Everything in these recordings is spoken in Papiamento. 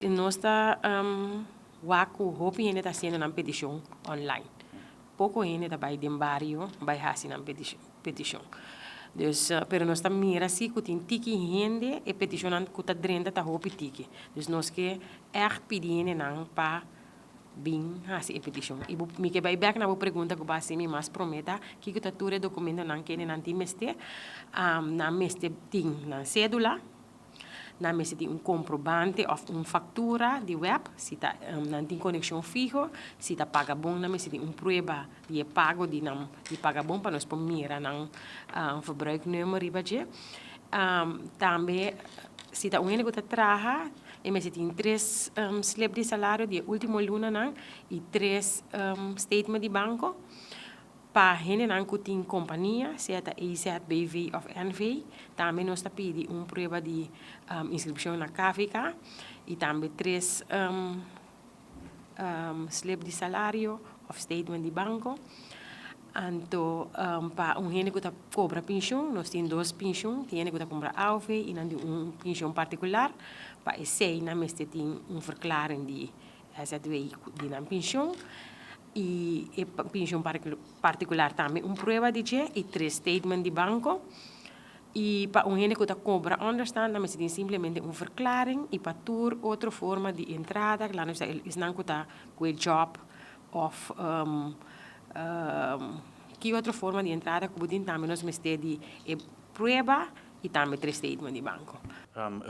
Nos ta wak ku hopi hende ta hasiendo nan petishon online. Poko hende ta bai den bario bai hasi nan petishon. Dus, pero nos ta mira si ku tin tiki hende, e petishonnan ku ta drenta ta hopi tiki. Dus nos ke ègt pidi hendenan pa bin hasi e petishon. I bo, mi ke bai bèk na bo pregunta ku bo a hasi mi mas promé ta, kiko ta tur e dokumentonan ku hendenan tin mester? Nan mester tin nan sédula. Nan mester tin un komprobante òf un faktura di web, si ta nan tin konekshon fiho, si ta Pagabon nan mester tin un prueba di e pago di nan di Pagabon pa nos por mira nan verbruiknummer riba dje. Tambe si ta un hende ku ta traha e mester tin tres slip di salario di e ultimo lunanan i tres statement di banko. Pa hendenan ku tin kompania, sea ta EZ, BV òf NV, tambe nos ta pidi un prueba di inskripshon na KVK i tambe tres slip di salario òf statement di banko. Anto pa un hende ku ta kobra penshun, nos tin dos penshun, tin hende ku ta kumpra AOV i nan tin un penshun partikular, pa esei nan mester tin un verklaring di SZW di nan penshun i e penshun partikular tambe un prueba di dje i tres statement di banko. I pa un hende ku ta kobra ònderstan nan mester tin simplemente un verklaring i pa tur otro forma di entrada, laat nos bisa esnan ku ta ku e jòb òf ki otro forma di entrada ku bo tin tambe nos mester di e prueba i tambe tres statement di banko.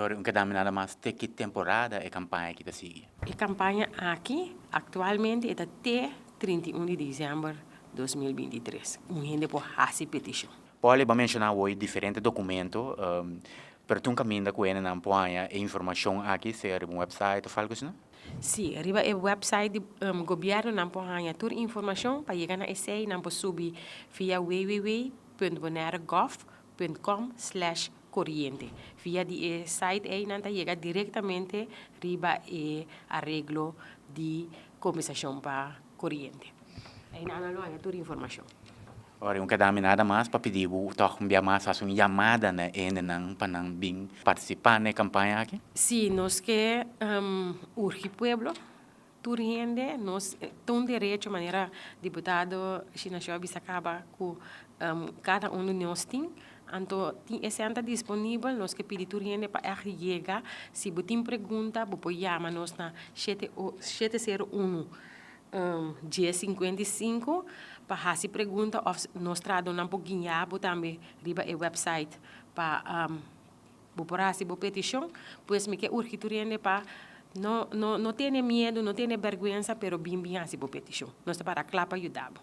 Ora un keda mi nada mas te ki temporada e kampaña aki ta sigui? E kampaña aki aktualmente e ta te 31 di desèmber 2023. Un hende por hasi petishon. Polly, bo a menshoná awor diferente dokumento, pero tin un kaminda ku hendenan por haña e informashon aki, sea riba un website òf algu asina? Sí, riba e website di gobièrnu nan por haña tur informashon. Pa yega na esei nan por subi via www.bonairegov.com/koriente. Via di e site ei nan ta yega direktamente riba e areglo di kompensashon pa koriente. Einan nan lo haña tur informashon. Ora un keda mi nada mas pa pidi bo tòg un bia mas hasi un yamada na e hendenan pa nan bin partisipá na e kampaña aki. Sí, nos ke urgi pueblo, tur hende, nos ta un derecho manera diputado Shinasho a bisa kaba ku kada un di nos tin, anto tin e sèn ta disponibel, nos ke pidi tur hende pa ègt yega, si bo tin pregunta bo por yama nos na shete shete sero unu 10 55 pa hasi pregunta òf nos trahadónan por guiá bo tambe riba e website pa bo por hasi bo petishon. Pues mi ke urgi tur hende pa no no no tene miedu, no tene bèrgwensa, pero bin bin hasi bo petishon. Nos ta para kla pa yuda bo.